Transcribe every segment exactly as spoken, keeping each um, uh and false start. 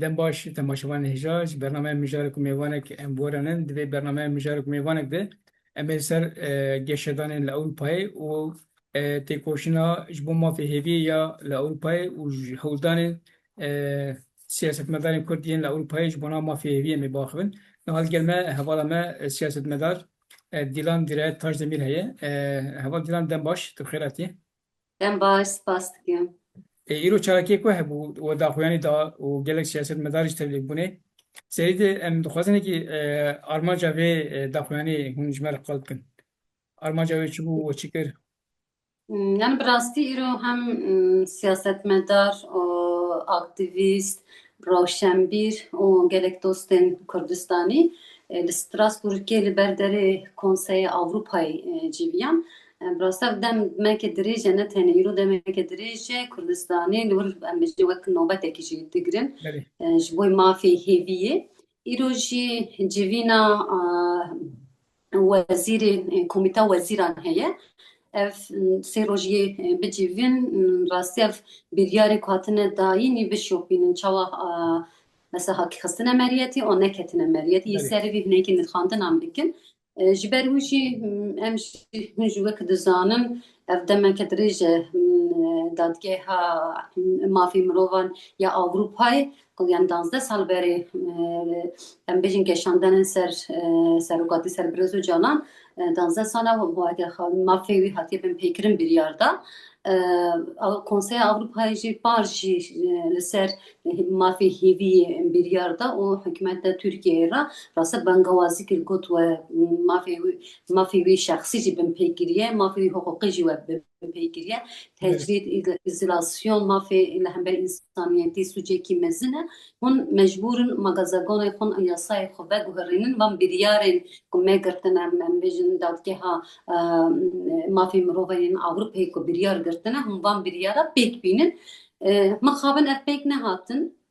Dem baş temaşevanên hêja, ji bernameya Mijarek û Mêvanek em bi we re ne. Di vê bernameya Mijarek û Mêvanek de em ê li ser, e, geşedanên li Ewropayê û, e, têkoşîna ji bo mafê hêviyê ya li Ewropayê û ji hewldanên, e, siyasetmedarên Kurd yên li Ewropayê ji bona mafê hêviyê em ê biaxivin. Niha li gel me hevala me, e, siyasetmedar, e, Dîlan Dîrayet Tajdemîr heye. E, heval Dîlan, dem baş, tu bi xêr hatî. Dem baş, spas dikim. E, îro çalakiyê ku hebû we daxuyanî da û gelek siyasetmedar ji tevlî bûne. Serî de em dixwazin ki, e, armanca vê, e, daxuyanî hûn ji me re qal bikin. Armanca wê çi bû, we çi kir? Hmm, yani bi rastî îro hem, hmm, siyasetmedar û aktîvîst, rewşenbîr û gelek dostên Kurdistanî, e, li Strasbourgê li ber derê Konseya Ewropayê, e, civiyan. E, bi rastî ev demeke dirêj e, ne tenê îro demeke dirêj e, Kurdistanê li wir em bêjin wek nobetekî jî digirin, Belê. e, ji bo mafê hêviyê. Îro jî civîna, e, wezîrê, e, komîta wezîran heye. Ev, e, sê rojiyê, e, bicivin, e, rastî ev biryarê ku hatine dayîn ê bişopînin. Çawa, e, mesela hak xistine meriyetî, an neketine meriyetî. Yê Belê. serê vî hinekî nirxandinan bikin. E, ji ber wî jî, m, em jî, hûn jî wek dizanin, ev demeke dirêj e, m, dadgeha, m, mafê mirovan ya Ewropayê, ku, yani danzdeh sal berê, e, em bêjin geşandene ser, e, serokatî ser Birêz Ocalan, e, danzdeh sala mafê wî hatiye binpêkirin biryar da. E, Konseya Ewropayê jî par jî, e, li ser mafê hêviyê biryar da û hikûmeta Tirkiyeyê re rastî bangewazî kir, got we mafê wî, mafê wî şexsî jî binpê kiriye, mafê wî hiqûqî jî we binpê kiriye. Evet. Tecrîd, îz-, îzolasyon, mafê li hember însaniyetî sûcekî mezin e. Hûn mecbûr in, ma gazegonê xwe, yasayê xwe veguherînin, van biryarên ku me girtine, em, em bêjin dadgeha, e, mafê mirovên Ewropayê ku biryar girtine, hûn van biryara pêk bînin. E, mixabin ev pêk nehatin.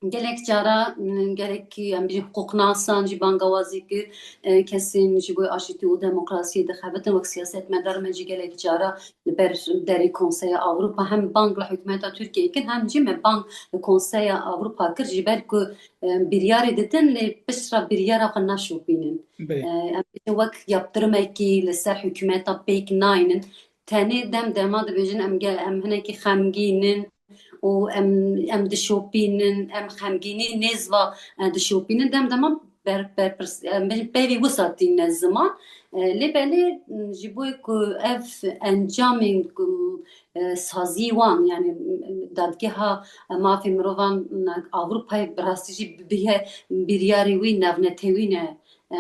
Gelek cara, m, gelek, em bêjin, hiqûqnasan jî bangewazî kir, e, kesên ji bo aştî û demokrasiyê dixebitin, wek siyasetmedar me jî gelek cara li ber derê Konseya Ewropa hem bang li hikûmeta Tirkiyeyê kir, hem jî me bang li Konseya Ewropa kir, ji ber ku, e, biryarê didin, lê pişt re biryara xwe naşopînin. Belê. E, em bêjin wek yaptirimekî li ser hikûmeta pêk naynin. Tenê dem dema dibêjin em ge-, em hinekî xemgîn in û em, em dişopînin, em xemgînî nêz va, e, dişopînin. Dem dema ber-, berpirs-, em bêjin peyvê wisa tîne ziman. E, lê belê, m, ji bo ku ev encamên ku, e, sazî wan, yani, m, dadgeha, e, mafê mirovan, m, Ewropayê bi rastî jî bibihe biryarê wî navnetewî ne. E,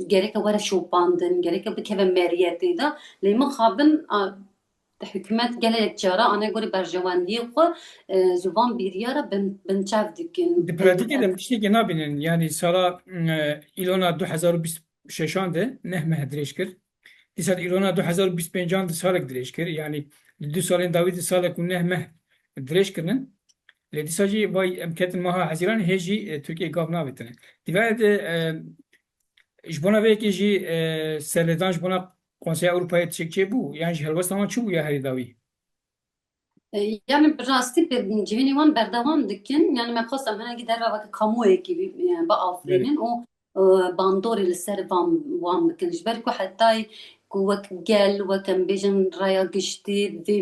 gereke were şopandin, gereke bikeve meriyetê de. Lê mixabin, a, hikûmet gelek cara anegorê berjewendiyê xwe, e, ji van biryara bin-, binçav dikin. Di pratîkê de em tiştekî nabînin. Yani sala, e, Îlona du hezar û bîst û şeşan de neh meh dirêj kir. Dîsa di Îlona du hezar û bîst û pêncan di salek dirêj kir. Yani di du salên dawî di salek û neh meh dirêj kirinin. Lê dîsa jî vay em ketin meha Hezîranê hê jî, e, Tirkiye gav navêtine. Dîvayê de, e, ji bona vê yekê jî, e, serlêdan ji bona Konseya Ewropayê tiştek çêbû? Yan jî helwesta wan çi bû ya herî dawî? E, yani bi rastî be-, civînê wan berdewam dikin. Yani me xwest em hinekî derve weke kamuoyekî bî-, e, biafirînin û, e, bandorê li ser van, wan bikin. Ji ber ku hetayê ku wek gel, wek em bêjin raya giştî vê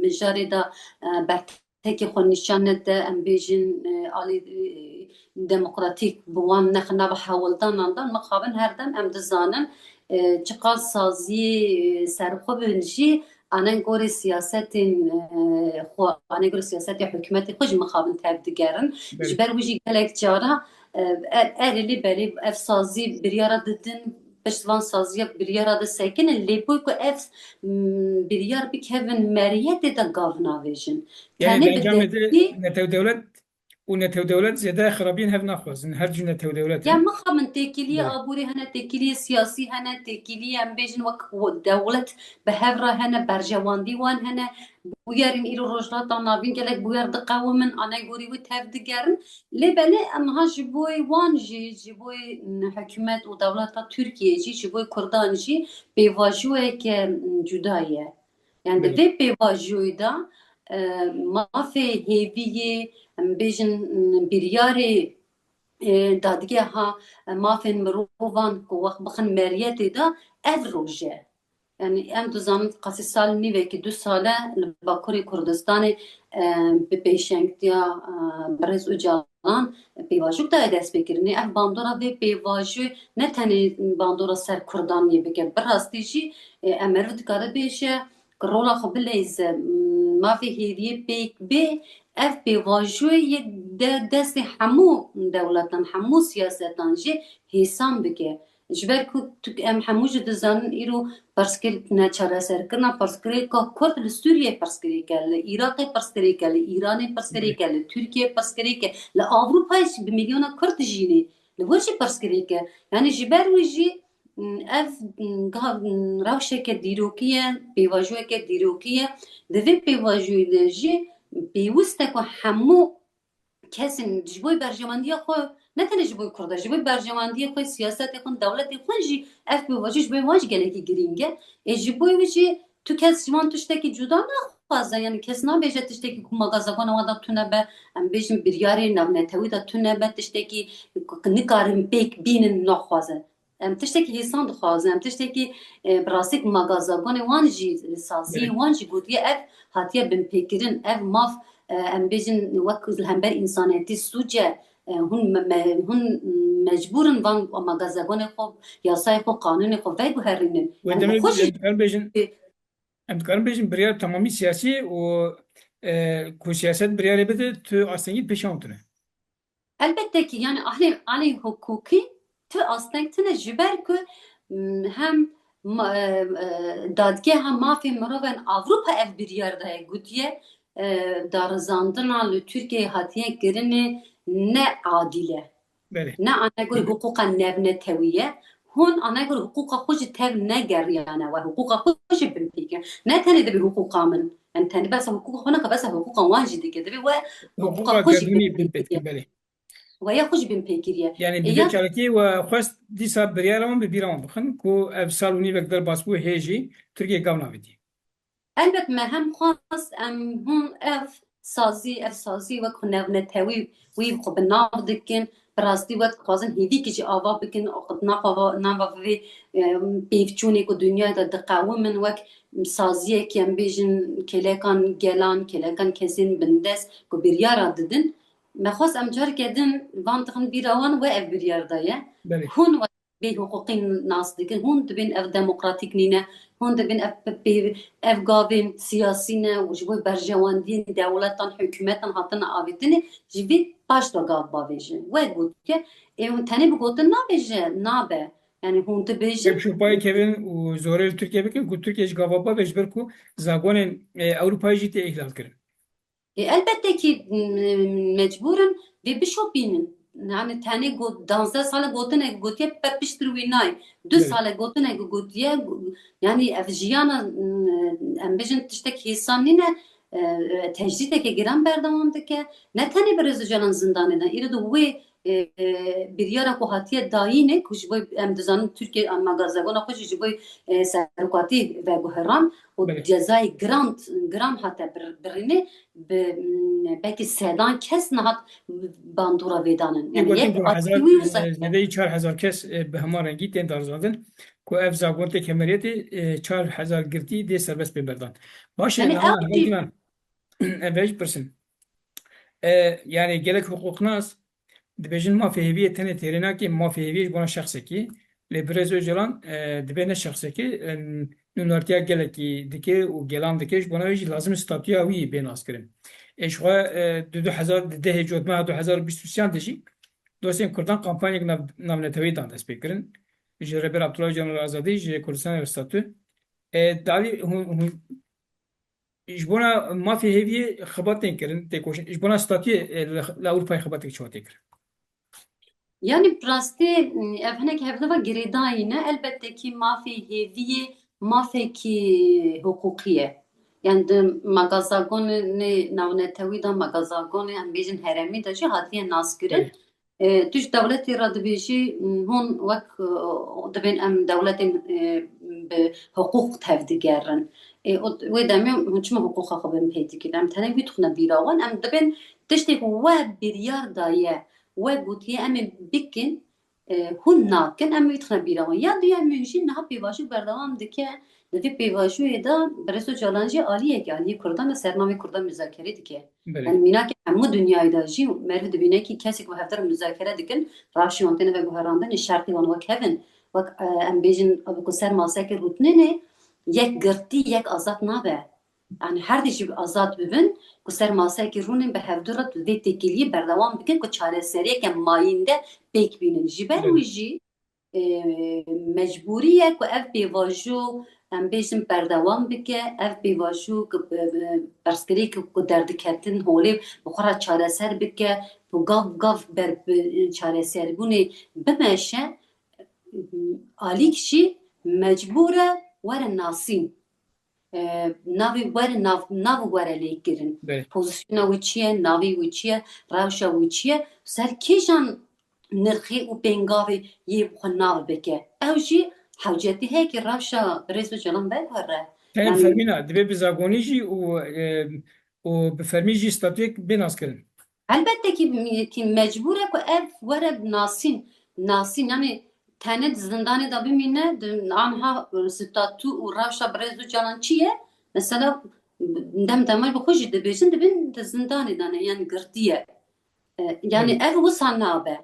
mijarê de, e, bertekê xwe nîşan nede, em bêjin, e, alî, e, demokratîk bi wan nexin nav hewldanan de, mixabin her dem em dizanin, e, çiqas saziyê, e, serxwe bin jî, anengorê siyasetên, e, xwe, anengorê siyasetê hikûmetê xwe jî mixabin tevdigerin. Belê. Ji ber wî jî gelek cara, e, e, erê lê belê ev sazî biryara didin, pişt van saziya biryara disekinin, lê bo ku ev, m, biryar bikevin meriyetê de gav navêjin. Yani Tenê di bi encamê de destî netew dewlet û netew dewlet zêde xirabiyên hev naxwazin. Her du netew dewlet Ya in. mixabin têkiliyê Belê. aborî hene, têkiliyê siyasî hene, têkiliyê em bêjin wek w-, dewlet bi hev re hene, berjewendî wan hene, bûyerên îro Rojhilata Navîn gelek bûyer diqewimin, anegorî wî tev digerin. Lê belê em ha ji bo wan jî, ji bo hikûmet û dewleta Tirkiyeyê jî, ji bo Kurdan jî pêvajoyeke cuda ye. Yani di Belê. vê pêvajoyê de, e, mafê hêviyê, em bêjin, m, biryarê, e, dadgeha, e, mafên mirovan ku wext bixin meriyetê de ev roj e. Yani em dizanin qasî sal nîvekî du sale li Bakurê Kurdistanê, e, bi pêşengtiya, e, birêz Ocalan pêvajoyek daye destpêkirinê. Ev bandora vê pêvajoyê ne tenê bandora ser Kurdan yê bike, bi rastî jî, e, em meriv dikare bêje ku rola xwe bileyze, m, mafê hêviyê pêk bê, ev pêvajoyê yê de destê hemû dewletan, hemû siyasetan jî hêsan bike. Ji ber ku tu, em hemû jî dizanin îro pirsgirêk neçareserkirina pirsgirêka Kurd li Sûriyeyê pirsgirêk e, li Iraqê pirsgirêk e, li Îranê pirsgirêk e, li Tirkiyeyê pirsgirêk e, li Ewropayê jî bi milyona Kurd dijînê. Li wir jî pirsgirêk e. Yani ji ber wî jî, m, ev, m, giha, m, rewşeke dîrokî ye, pêvajoyeke dîrokî ye. Di vê pêvajoyê de jî pêwist e ku hemû kesên ji bo berjewendiya xwe, ne tenê ji bo Kurda, ji bo berjewendiya xwe, siyasetê xwe, dewletê xwe jî ev pêvajoyê ji bo wan jî gelekî girîng e. Ê ji bo wî jî tu kes ji wan tiştekî cuda naxwaze, yani kes nabêje tiştekî ku magazagona wan de tune be, em bêjin biryarê navnetewî de tune be, tiştekî ku nikarin pêk bînin naxwaze. Em tiştekî hêsan dixwazin, em tiştekî, e, bi rastî ku magazagonê wan jî, saziyê wan jî gotiye, ev hatiye binpêkirin, ev maf, e, em bêjin wek li hember însanetî sûc e, e, hûn me-, me-, hûn mecbûr in van magazagonê xwe, yasayê xwe, qanûnê xwe veguherînin. Wê Yani demê xwe jî em dikarin bêjin, e, em dikarin bêjin biryar temamî siyasî û, e, ku siyaset biryarê bide, tu astengî pêşiya wan tune. Elbette ki, yani alê, alê hukukî tu asteng tune ji ber ku, m, hem ma-, e, e, Dadgeha Mafê Mirovan Avrupa ev biryar daye, gotiye, e, darizandina li Tirkiyeyê hatiye kirinê ne adîl e. Belê. Ne anegor huquqa navnetewî ye. Hûn anegor huquqa xwe jî tev negeriyane we, huquqa xwe jî binpêkirin. Ne tenê dibê huquqa min. Em tenê behsa huquqa xwe nake, behsa huquqa wan jî dike. Dibê we huquqa Huquqa xwe jî gerdûnî binpêkiriye. Binpêkirin, belê. We ya xwe jî binpêkiriye. Yani E, bi vê ya çalakiyê we xwest dîsa biryara wan bi bîra wan bixin ku ev sal û nîvek derbas bû hê jî Tirkiye gav navêtiye. Elbet me hem xwest em hûn ev sazî, ev sazî wek xwe navnetewî wî xwe bi nav dikin, bi rastî wek dixwazin hêvîkî jî ava bikin, naxwe nava vê, e, pêvçûnê ku dinyayê de diqewimin wek saziyekî em bêjin kêlekan gelan, kêlekan kesên bindest ku biryara didin. Me xwest em careke din van dixin bîra wan we ev biryar daye. Belê. Hûn we bêhiqûqî nas dikin. Hûn dibên ev demokratîk nîne. Hûn dibên ev pê-, ev gavên siyasî ne û ji bo berjewendiyên dewletan, hikûmetan hatine avêtinê, ji vê paş de gav bavêjin. We gotiye, ê hûn tenê bi gotin nabêje, nabe. Yani hûn dibêjin. Ev şopayê kevin û zorê li Tirkiye bikin ku Tirkiye ji gava bibe ji ber ku zagonên, e, Ewropayê jî tê îhlal kirin. E, elbette ki, m-, mecbûr in vê bişopînin. Yani tenê got, danzdeh sale gotinek gotiye, pe piştir wî nayê. Du Evet. sale gotinek gotiye, yani ev jiyana, m-, em bêjin tiştek hêsan nîne, e, e, tecrîdeke giran berdewam dike. Ne tenê Birêz Ocalan zindanê de, îro de wê, e, e, biryara ku hatiye dayîne, ku ji bo em dizanin Tirkiye, em magazagona xwe jî ji bo, e, serokatî veguheran û Belê. cezayê giran, giran hate bir-, birînê, bi, m, belkî sedan kes nehat bandora vê danin. Ê Yani gotin yek ku hezar, aktivî wisa e, zêdeyî çar hezar kes, e, bi heman rengî tên darizandin ku ev zagon tê kemeriyetê, e, çar hezar girtî dê serbest pê berdan. Baş e, Yani nana ew heval jî dinan. Ev jî pirsin. E, yani gelek huquqnas dibêjin mafê hêviyê tenê têrê nake, mafê hêviyê ji bona şexsekî. Lê Birêz Ocalan, e, dibê ne şexsekî, e, nûnertiya gelekî dike û gelan dike, ji bona wê jî lazim e statûya wî bê naskirin. E, ji xwe, e, di du hezar, di dehê cotmeha du hezar û bîst û sêyan de jî dostên Kurdan kampanyek nav-, navneteweyî dan destpêkirin. Ji Rêber Abdullah Ocalan re azadî, ji Kurdistanê re statû. E, dalî hûn, hûn, ji bona mafê hêviyê xebat tên kirin, têkoşin. Ji bona statuyê, e, li, li Ewropayê xebatek çawa tê kirin? Yani bi rastî, ev hinek hevdeva girêdayî ne. Elbette ki mafê hêviyê mafekî hiqûqî ye. Yani di magazagonê navnetewî de, magazagonê em bêjin herêmî de jî hatiye naskirin. Evet. E, tu ji dewletê re dibêjî, hûn wek, e, dibên em dewletên, e, bi hiqûq tevdigerin. Ê, û wê demê hûn çima hiqûqa xwe bên pê dikin? Em tenê wî dixine bîra wan. Em dibên tiştê ku we biryar daye, we gotiye em ê bikin, e, hûn nakin, em wî dixine bîra wan. Ya duya em jî niha pêvajo berdewam dike. Di vê pêvajoyê de Birêz Ocalan jî aliyekî, aliyê Kurdan li ser navê Kurdan muzakere dike. Belê. Yani mînakê hemû dinyayê de jî meriv dibîne ki kesê ku hevdar muzakere dikin, rewşê wan têne veguherandinê, şertê wan wek hev in. Wek, e, em bêjin, ku ser maseyekê rûtinê ne, yek girtî, yek azad nabe. Yani her dî jî azad bibin, ku ser maseyekê rûnên bi hevdu re vê têkiliyê berdewam bikin, ku çareseriyeke mayînde pêk bînin. Ji ber wî jî, e, mecbûrî ye ku ev pêvajo, em bêjin, berdewam bike, ev pêvajo ku bi, bi, pirsgirêk ku derdiketin holê bi xwe re çareser bike, ku gav gav ber bi çareserbûnê bimeşe, alîk jî mecbûr e were nasîn. E, navê were nav, nav were lê kirin. Belê. Pozisyona wî çi ye, navê wî çi ye, rewşa wî çi ye, ser kîjan nirxê û pêngavê yê bi xwe nav bike. Ew jî hewcetî heye ki rewşa Birêz Ocalan veguhere. Tenê bi fermî na, divê bi zagonî jî û, e, û bi fermî jî statuyek bê naskirin. Helbette ki, ki mecbûr e ku ev were nasîn, nasîn, yani tenê di zindanê de bimîne, di anha statû û rewşa Birêz Ocalan çi ye? Mesela dem demay bi xwe jî dibêjin, dibin di zindanê de ne, yani girtî ye. E, yani ev wisa nabe.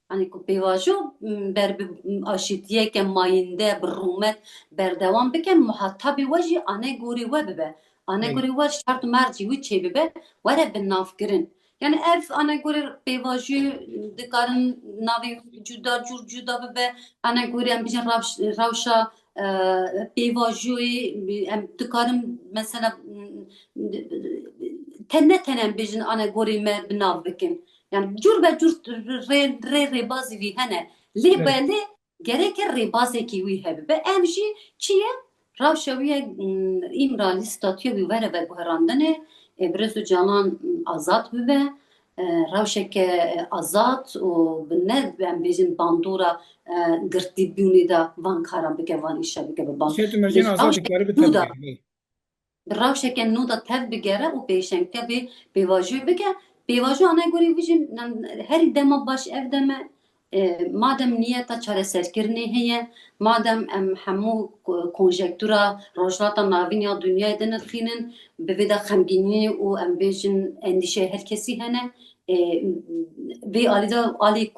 Hani ku pêvajo, m, ber bi, m, aşîtiyeke mayînde, bi rûmet berdewam bike, muhatabê we jî anegorê we bibe. Anegorê we şert û mercî wî çêbibe, were binavkirin. Yani ev anegorê pêvajoyê dikarin navê cuda, cûr cuda bibe. Anegorê em bijin rewş-, rewşa, e, pêvajoyê em dikarin mesela, m, te ne tene em bijin anegorê me binav bikin. Yani cûr be cûr rê, rê, rêbazî vî hene. Lê belê gereke rêbazekî wî hebe. Be ev jî çi ye? Rewşa wî ye, m, Îmralî statûya wî were veguherandinê, e, Birêz Ocalan, m, azad bibe, e, rewşeke, e, azad û bi ne, em bêjin bandora, e, girtîbûnê de van kara bike, van îşa bike bi ban. Şêt û mercên azad dikare bi tev bike. Bi rewşeke nû de tev bigere û pêşengtiya vê pêvajoyê bike. Pêvajo anegorê wî jî, herî dema baş ev dem e, e, madem niyeta çareserkirinê heye, madem em hemû ko-, konjektura Rojhilata Navîn ya dinyayê dinirxînin, bi vê de xemgînî û em bêjin endîşeyê her kesî hene, e, vê alî de alî,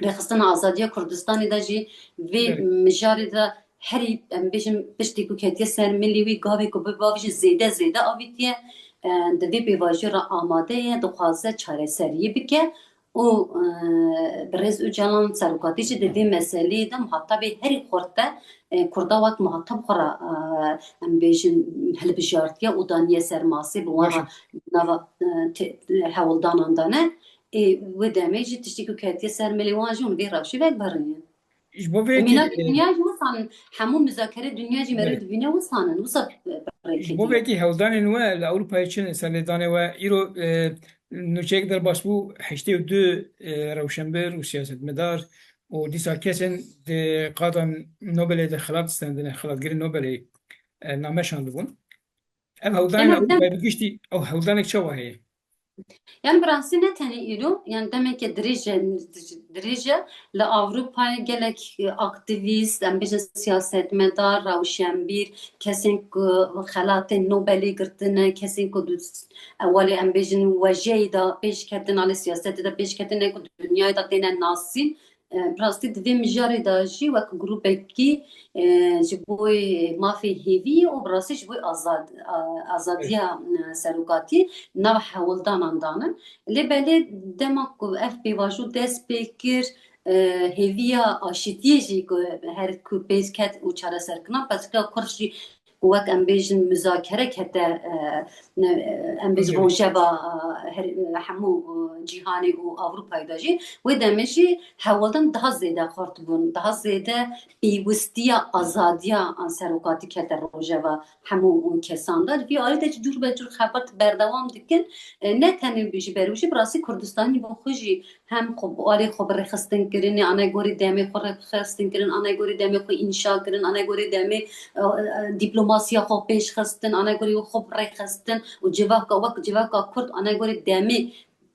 rêxistina azadiya Kurdistanê de jî vê mijarê de herî, em bêjin, piştî ku ketiye ser milê wî, gavê ku biba jî zêde zêde avîtiye, e, di vê pêvajoyê re amade ye, dixwaze çareseriyê bike û, e, Birêz Ocalan serokatî jî di vê meseleyê de muhatabê herî xurt e, e, Kurda wek muhatab xwe re, e, em bêjin, hilbijartiye û daniye ser masê bi wan re nava, e, te-, hewldanan de ne. Ê, wê demê jî tiştî ku ketiye ser milê wan jî hûn vê rewşê veguherînin. Ji bo vê yekê, mînak e, dinya jî wisan in, hemû muzakere dinya jî meriv dibîne wisan in, wisa, e, ji bo vê yekê hewldanên we li Ewropayê çi ne ser lêdanê we? Îro, e, nûçeyek derbas bû, heştê û du, e, rewşenbir û siyasetmedar û dîsa kesên di qada Nobelê de xelat stendine, xelatgirê Nobelê, e, name şandibûn. Ev hewldanên Ewropayê bi giştî, ew hewldanek çawa heye? Yanî bi rastî ne tenê îro, yanî demeke dirêj e, dirêj e, li Ewropayê gelek, e, aktîvîst, em bêjin siyasetmedar, rewşenbîr, kesên ku xelatên Nobelê girtine, kesên ku di ewalê em bêjin wejeyê de pêş ketine, alê siyasetê de pêş ketine, ku di dinyayê de têne nasîn, e, bi rastî di vê mijarê de jî wek grûpekî, e, ji bo mafê hêviyê û bi rastî ji bo azad-, a-, azadiya, e, serokatî nav hewldanan danin. Lê belê dema ku ev pêvajo dest pê kir, e, hêviya aşîtiyê jî ku her ku pêş ket û çareserkirina pirsgirêka Kurd jî ku wek em bêjin muzakere kete, e, ne, e, em bêjin rojeva, e, her, e, hemû, e, cîhanê û Ewropayê de jî, wê demê jî hewldan daha zêde xurt bûn, daha zêde pêwistiya azadiya serokatî kete rojeva hemû kesan de. Vî alî de jî cûr be cûr xebat berdewam dikin. E, ne tenê ji ber wî jî, bi rastî Kurdistanî bi xwe jî hem xwe bi alî xwe bi rêxistin kirinê, anegorî demê xwe rêxistin kirin, anegorî demê xwe înşa kirin, anegorî demê, e, e, dîplomasiya xwe pêş xistin, anegorî xwe bi rêxistin û civaka wek civaka Kurd anegorî demê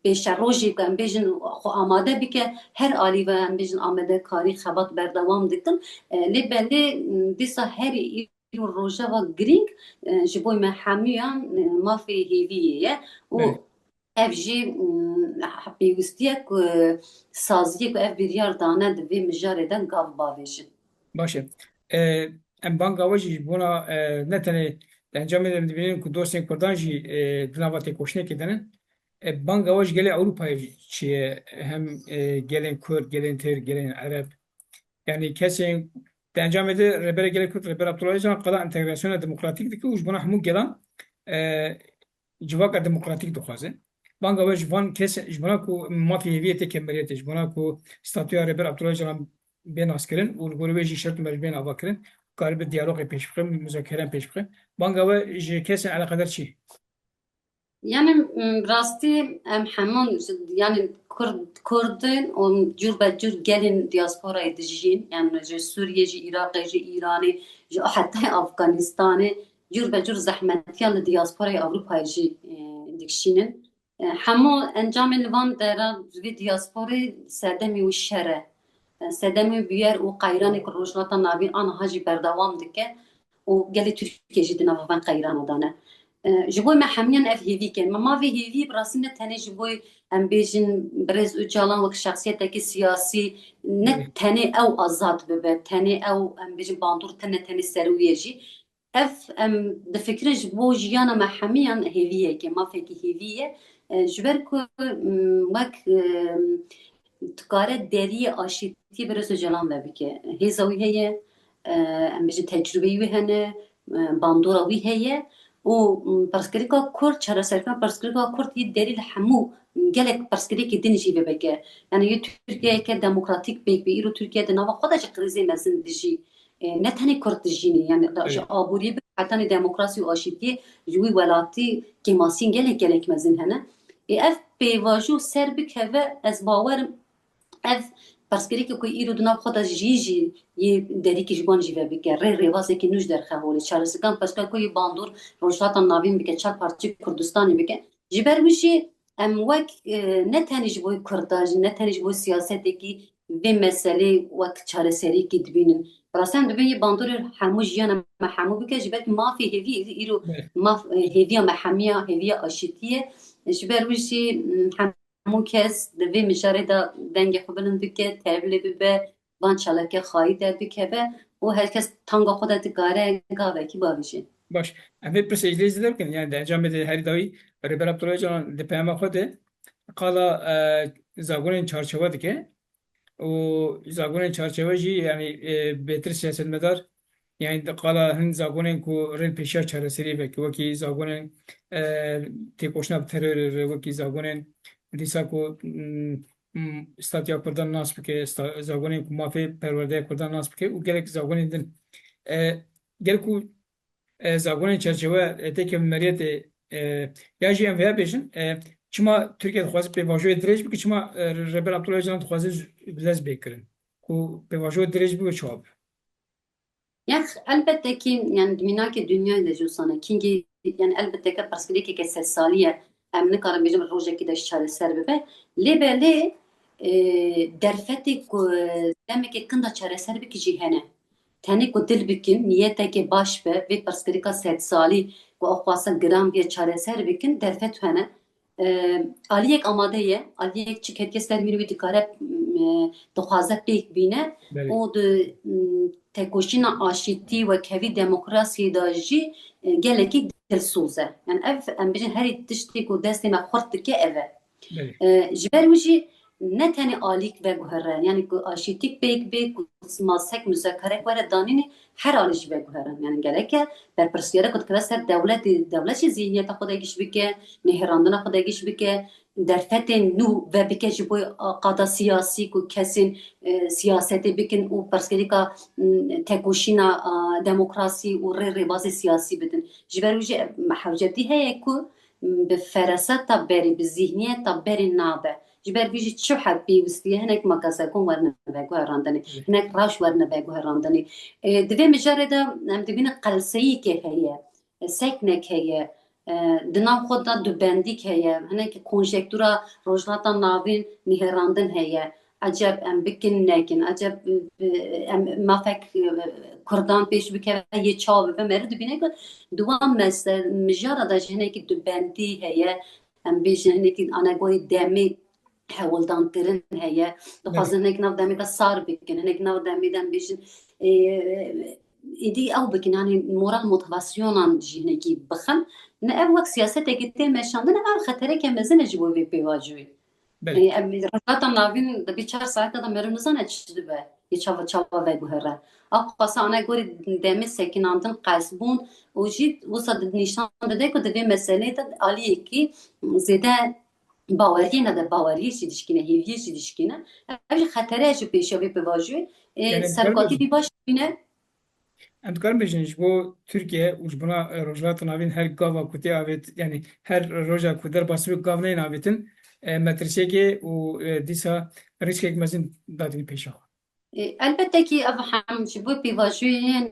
pêşerojê ku em bêjin xwe amade bike, her alî ve em bêjin amadekarî xebat berdewam dikin. E, lê belê, m, dîsa herî îro rojeva girîng, e, ji bo me hemûyan, e, mafê hêviyê ye û Belê. ev jî, m, pêwîstiyek ku saziyê ku ev biryar dane di vê mijarê de gav bavêjin. Baş e. E, em banga we jî ji bona, e, ne tenê di encamê de em dibînin ku dostên Kurdan jî, e, di nava têkoşînekê de ne. E, banga we ji gelê Ewropayê jî çi ye? Hem, e, gelên Kurd, gelên Tirk, gelên Ereb. Yani kesên di encamê de Rêberê Gelê Kurd, Rêber Abdullah Ocalan qala entegrasyona demokratîk dike û ji bona hemû gelan, e, civaka demokratîk dixwaze. Banga we ji van kes, ji bona ku mafê hêviyê têke meriyetê, ji bona ku statûya Rêber Abdullah Ocalan bê naskirin û li gorî wê jî şert û merc bên avakirin, karibe diyalogê pêş bixe, muzakeren pêş bixe. Banga we ji kesên eleqedar çi? Yani, m, rastî em hemû, yani Kurd, Kurd in û cur be cur gelên diasporayê dijîn, yani ji Sûriyê, ji Iraqê, ji Îranê, ji heta Afganistanê, cur be cur zehmetiyan li diasporayê Ewropayê jî, e, dikişînin. E, hemû encamên li van dera, vê diasporê sedemê wî şer e. E, sedemê wî bûyer û qeyranê ku Rojhilata Navîn aniha jî berdewam dike û gelê Tirkiyê jî di nava van qeyrana de ne. E, ji bo me hemiyan ev hêvî kin. Me mafê hêvî bi rastî ne tenê ji bo em bêjin birêz Ocalan wek şexsiyetekî siyasî, ne Belê. tenê ew azad bibe, tenê ew em bêjin bandor tune tenê ser wî ye jî. Ev em difikirin ji bo jiyana me hemiyan hêviyeke, mafekî hêvî ye. E, ji ber ku, m, wek, e, dikare deriyê aşîtiyê birêz Ocalan vebike. Hêza wî heye, e, em bêjin tecrûbeyê wî hene, e, bandora wî heye û, m, pirsgirêka Kurd, çareserkirina pirsgirêka Kurd yê derî li hemû gelek pirsgirêkê din jî vebike. Yani yê Tirkiyeyeke demokratîk pêk bî. Îro Tirkiye di nava xwe de ji krîzê mezin dijî. E, ne tenê Kurd dijî ne, yani da-, ji Evet. aboriyê bigire hetanî demokrasî û aşîtiyê ji wî welatî kêmasiyên gelek gelek mezin hene. E, ev pêvajo ser bikeve, ez bawer im ev pirsgirêkê ku îro di nav xwe de jî jî yê derîkî ji wan jî vebike, rê rêbazekî nû ji derxe holê, çareserkirin pirsgirêka ku yê bandor Rojhilata Navîn bike, çar parçeyê Kurdistanê bike. Ji ber wî jî em wek, e, ne tenê ji bo Kurda jî, ne tenê ji bo siyasetekî vê meselê wek çareseriyekî dibînin. Bi rastî em dibên yê bandorê hemû jiyana me hemû bike, ji ber ku mafê hêvî îro Evet. maf, e, hêviya me hemiya, hêviya aşîtî ye. Ji ber wî jî, m, hemû kes di vê mijarê de dengê xwe bilind bike, tevlê bibe, van çalakê xayî derbikeve û her kes tanga xwe de dikare gavekî bavêje. Baş. Em vê pirsê ji lê zêde bikin. Yani di encamê de herî dawî Rêber Abdullah Ocalan di peyama xwe de qala, e, zagonên çarçewe dike û zagonên çarçewe jî yani, e, bêtir siyasetmedar yani di qala hin zagonên ku rê pêşiya çareseriyê veke, wekî zagonên, e, têkoşîna bi terorê re, wekî zagonên dîsa ku, m, m, statuya Kurdan nas bike, sta-, zagonên ku mafê perwerdeya Kurdan nas bike û gelek zagonên din. E, gel ku, e, zagonên çarçewe, e, têke meriyetê, e, ya jî em vêya bêjin, e, çima Tirkiye dixwaze pêvajoyê dirêj bike, çima, e, Rêber Abdullah Ocalan dixwaze bi lez bê kirin? Ku pêvajoyê dirêj bibe çawa be? Yax, elbette ki, yani, di mînakê dinyayê de jî wisa ne. Kîngê, yani, elbette ki pirsgirêkeke sedsalî ye. Em nikarin bêjin rojekî de jî çareser bibe. Lê belê, e, derfetê ku demeke kin de çareser bike jî hene. Tenê ku dil bikin, niyeteke baş be, vê pirsgirêka sedsalî ku ew xwasa giran bûye çareser bikin, derfet hene. E, aliyek amade ye, aliyek çi ketiye ser mîrê wî dikare, e, dixwaze pêk bîne Belê. û di, m, tekoşîna aşîtî, wekhevî, demokrasiyê de jî, e, gelekî dilsoz e. Yani ev, em bêjin herî tiştê ku destê me xurt dike ev e. Belê. E, ji ber wî jî ne tenê alîk veguhere, yani ku aşîtîk pêk bê, ku masek muzakerek were danînê, her alî jî veguhere. Yani gereke berpirsiyarek ku dikeve ser dewletê, dewlet jî zihniyeta xwe de giş bike, nihêrandina xwe de giş bike, derfetên nû vebike ji bo qada siyasî ku kesên, e, siyasetê bikin û pirsgirêka, m, tekoşîna, a, demokrasî û rê rêbazê siyasî bidin. Ji ber wî jî hewcetî heye ku, m, bi feraseta berê, bi zihniyeta berê nabe. Ji ber vî jî çi heb pêwistî ye, hinek makasekon werine veguherandinê, hinek rewş werine veguherandinê. E, di vê mijarê de em dibînin qelseyîkê heye, e, seknek heye, e, di nav xwe de dubendîk heye, hinek konjektura Rojhilata Navîn nihêrandin heye. Eceb em bikin nekin, eceb, e, em mafek, e, Kurdan pêş bikeve, yê çawa bibe, meriv dibîne ku di wan mese-, mijara de jî hinekî dubendî heye, em bêjin hinekî anegorî demê hewldankirin heye. Belê. Dixwazin hinek nav demê de sar bikin, hinek nav demê de em bêjin, e, êdî ew bikin, yanî moral motivasyonan jî hinekî bixin. Ne ev wek siyasetekî tê meşandin, ev xetereke mezin e ji bo vê pêvajoyê. Belê. E, em, Rojhilata Navîn di vî çar saete de meriv nizane çi dibe, yê çawa, çawa veguhere. Ew xwasa anegorî demê sekinandin qelsbûn û jî wisa di nîşan dide ku di vê meseleyê de aliyekî zêde baweriyê nede, baweriyê jî dişkîne, hêviyê jî dişkîne. Ev jî xetere ji pêşiya vê pêvajoyê. E, Yanî, serokatî dikare vî baş bîne. Em dikarin bêjin ji bo Tirkiye û ji bona, e, Rojhilata Navîn her gava ku tê avêt, yanî her roja ku derbasî wê gav neyên avêtin, e, metirsiyekê û, e, dîsa rîskek mezin dadînî pêşa xwe. E, elbette ki ev hem ji bo pêvajoyên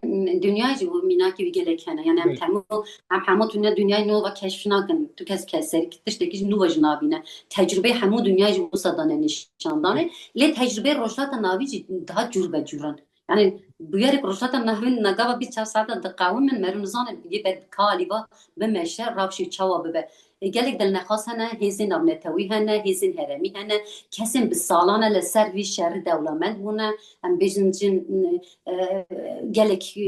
dinyayê jî bo mînakê wî gelek hene. Yani em Belê. hemû, em hemû tune dinyayê nû ve keşf nakin. Tu kes keserî tiştekî jî nû ve jî nabîne. Tecrûbeyê hemû dinyayê jî wisa dane nîşandanê. Belê. Lê tecrûbeyê Rojhilata Navîn jî daha cûr be cûr in. Yani bûyerek Rojhilata Navîn nagava bîst çar saet de diqewimin, meriv nizane yê ber kalî va bimeşe, rewşê çawa bibe. E, gelek dilnexwaz hene, hêzên navnetewî hene, hêzên herêmî hene, kesên bi salan e li ser vî şerî dewlemend bûne. Em bêjin cin, e, gelek, e,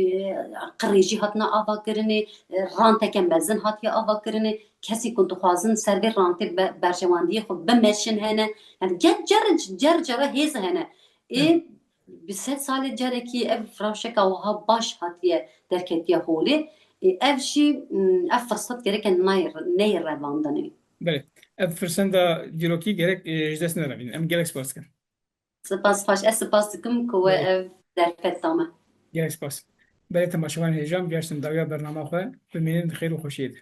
qirêjî hatine avakirinê, e, ranteke mezin hatiye avakirinê. Kesî ku dixwazin ser vê rantê be-, berjewendiyê xwe bimeşin hene. Yani ger, cer, cer, cera hêz hene. Ê, Hı. bi sed salê carekî ev rewşeka wiha baş hatiye derketiye holê. Ê, ev jî, m, ev firsat gereke nayê re-, neyê revandinê. Belê. Ev firsenda dîrokî gerek, e, ji dest nerevînin. Em gelek spas dikin. Spas xweş. Ez spas dikim ku we Belê. ev derfet da me. Gelek spas. Belê temaşevanên hêja, em geştin dawiya bernama xwe. Bimînin di xêr û xweşiyê de.